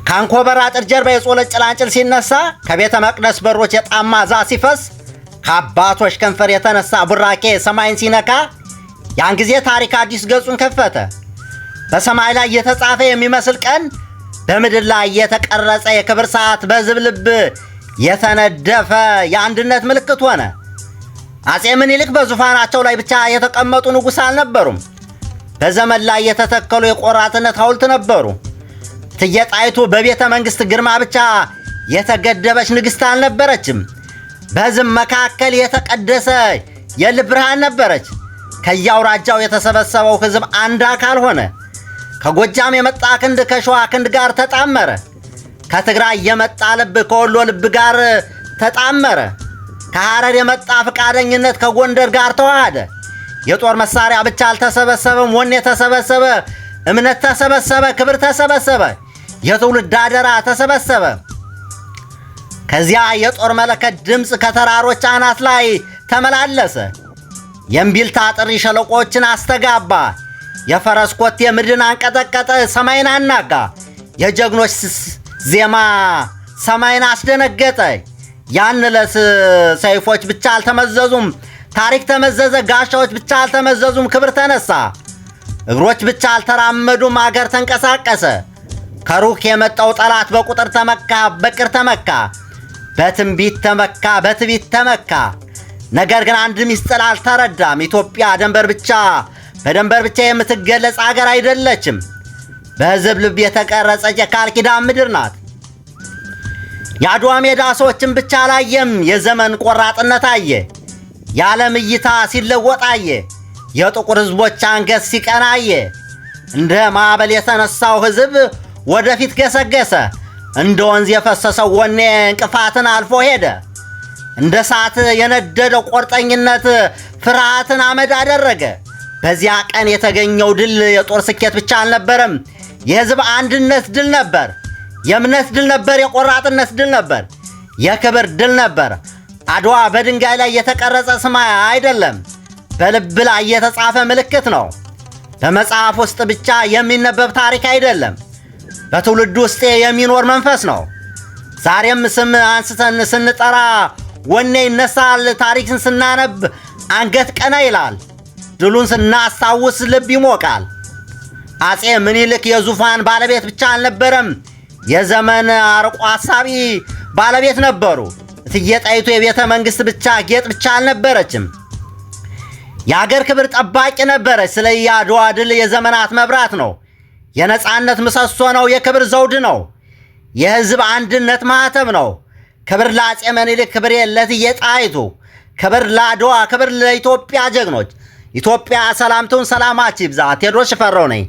ከአንኮበር አጥር ጀርባ የጾለት ጭላንጭል ሲነሳ፣ ከቤተ መቅደስ በሮች የጣም መዓዛ ሲፈስ፣ ከአባቶች ከንፈር የተነሳ ቡራኬ ሰማይን ሲነካ፣ ያን ጊዜ ታሪክ አዲስ ገጹን ከፈተ። በሰማይ ላይ የተጻፈ የሚመስል ቀን፣ በምድር ላይ የተቀረጸ የክብር ሰዓት፣ በሕዝብ ልብ የተነደፈ የአንድነት ምልክት ሆነ። አፄ ምኒልክ በዙፋናቸው ላይ ብቻ የተቀመጡ ንጉሥ አልነበሩም። በዘመን ላይ የተተከሉ የቆራጥነት ሐውልት ነበሩ። እትዬ ጣይቱ በቤተ መንግሥት ግርማ ብቻ የተገደበች ንግሥት አልነበረችም። በሕዝብ መካከል የተቀደሰ የልብ ብርሃን ነበረች። ከየአውራጃው የተሰበሰበው ሕዝብ አንድ አካል ሆነ። ከጎጃም የመጣ ክንድ ከሸዋ ክንድ ጋር ተጣመረ። ከትግራይ የመጣ ልብ ከወሎ ልብ ጋር ተጣመረ። ከሐረር የመጣ ፈቃደኝነት ከጎንደር ጋር ተዋሃደ። የጦር መሳሪያ ብቻ አልተሰበሰበም። ወኔ ተሰበሰበ፣ እምነት ተሰበሰበ፣ ክብር ተሰበሰበ፣ የትውልድ አደራ ተሰበሰበ። ከዚያ የጦር መለከት ድምፅ ከተራሮች አናት ላይ ተመላለሰ። የእምቢልታ ጥሪ ሸለቆችን አስተጋባ። የፈረስ ኮቴ ምድርን አንቀጠቀጠ፣ ሰማይን አናጋ። የጀግኖች ዜማ ሰማይን አስደነገጠ። ያን ዕለት ሰይፎች ብቻ አልተመዘዙም፣ ታሪክ ተመዘዘ። ጋሻዎች ብቻ አልተመዘዙም፣ ክብር ተነሳ። እግሮች ብቻ አልተራመዱም፣ አገር ተንቀሳቀሰ። ከሩቅ የመጣው ጠላት በቁጥር ተመካ፣ በቅር ተመካ፣ በትንቢት ተመካ፣ በትቢት ተመካ። ነገር ግን አንድ ምስጢር አልተረዳም። ኢትዮጵያ ደንበር ብቻ በደንበር ብቻ የምትገለጽ አገር አይደለችም። በሕዝብ ልብ የተቀረጸች የቃል ኪዳን ምድር ናት። የአድዋ ሜዳ ሰዎችን ብቻ አላየም፣ የዘመን ቆራጥነት አየ። የዓለም እይታ ሲለወጥ አየ። የጥቁር ሕዝቦች አንገት ሲቀና አየ። እንደ ማዕበል የተነሳው ሕዝብ ወደፊት ገሰገሰ። እንደ ወንዝ የፈሰሰው ወኔ እንቅፋትን አልፎ ሄደ። እንደ እሳት የነደደው ቆርጠኝነት ፍርሃትን አመድ አደረገ። በዚያ ቀን የተገኘው ድል የጦር ስኬት ብቻ አልነበረም። የሕዝብ አንድነት ድል ነበር። የእምነት ድል ነበር። የቆራጥነት ድል ነበር። የክብር ድል ነበር። አድዋ በድንጋይ ላይ የተቀረጸ ስም አይደለም፣ በልብ ላይ የተጻፈ ምልክት ነው። በመጽሐፍ ውስጥ ብቻ የሚነበብ ታሪክ አይደለም፣ በትውልድ ውስጥ የሚኖር መንፈስ ነው። ዛሬም ስም አንስተን ስንጠራ ወኔ ይነሳል። ታሪክን ስናነብ አንገት ቀና ይላል። ድሉን ስናስታውስ ልብ ይሞቃል። አፄ ምኒልክ የዙፋን ባለቤት ብቻ አልነበረም፣ የዘመን አርቆ አሳቢ ባለቤት ነበሩ። እትዬ ጣይቱ የቤተ መንግሥት ብቻ ጌጥ ብቻ አልነበረችም፣ የአገር ክብር ጠባቂ ነበረች። ስለ የአድዋ ድል የዘመናት መብራት ነው። የነፃነት ምሰሶ ነው። የክብር ዘውድ ነው። የሕዝብ አንድነት ማህተም ነው። ክብር ለአፄ ምኒልክ፣ ክብር ለእትዬ ጣይቱ፣ ክብር ለአድዋ፣ ክብር ለኢትዮጵያ ጀግኖች። ኢትዮጵያ ሰላም ትሁን። ሰላማችሁ ይብዛ። ቴዎድሮስ ሽፈራው ነኝ።